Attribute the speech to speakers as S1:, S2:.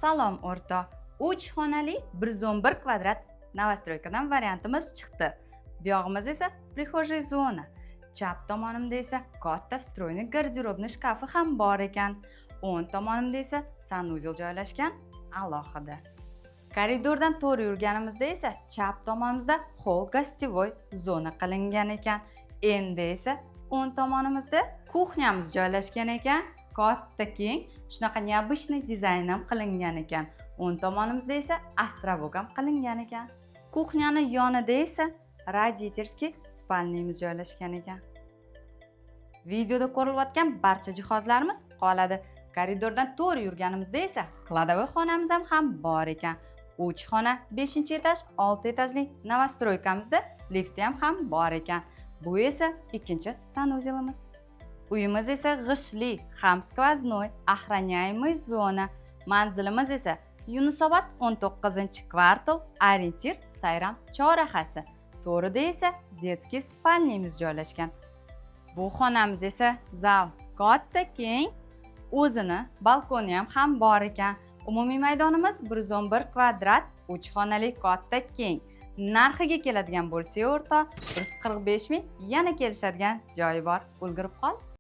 S1: Salom, o'rtoq. 3 xonali 111 kvadrat новостройка dan variantimiz chiqdi. Bu yog'imiz esa прихожая zona. Chap tomonimda esa katta встроенный гардеробный shkafi ham bor ekan. O'ng tomonimda esa санузел joylashgan alohida. Koridordan to'g'ri yurganimizda esa chap tomonimizda холл, гостевой zona qilingan ekan. Endi esa o'ng tomonimizda кухня miz joylashgan ekan. Katta, keng, shunaqa необычный dizayn ham qilingan ekan. O'ng tomonimizda esa островок ham qilingan ekan. Кухня ni yonida esa родительский спальня miz joylashgan ekan. Videoda ko'rilayotgan barcha jihozlarimiz qoladi. Koridordan to'g'ri yurganimizda esa кладовой xonamiz ham bor ekan. 3 xona, 5 etaj, 6 etajli новостройка mizda lifti ham bor ekan. Bu esa ikkinchi санузел imiz. Uyimiz esa g'ishtli, ham сквозной, охраняемый zona. Manzilimiz esa Yunusobod 19-kvartal, ориентир Sayram chorrahasi. To'g'rida esa детский спальня miz joylashgan. Bu xonamiz esa zal. Katta, keng, o'zini balkoni ham bor ekan. Umumiy maydonimiz 111 kvadrat, 3 xonali, katta, keng. Narxiga keladigan bo'lsak, o'rtoq, 145 ming, yana kelishadigan joyi bor. Ulgurib qol.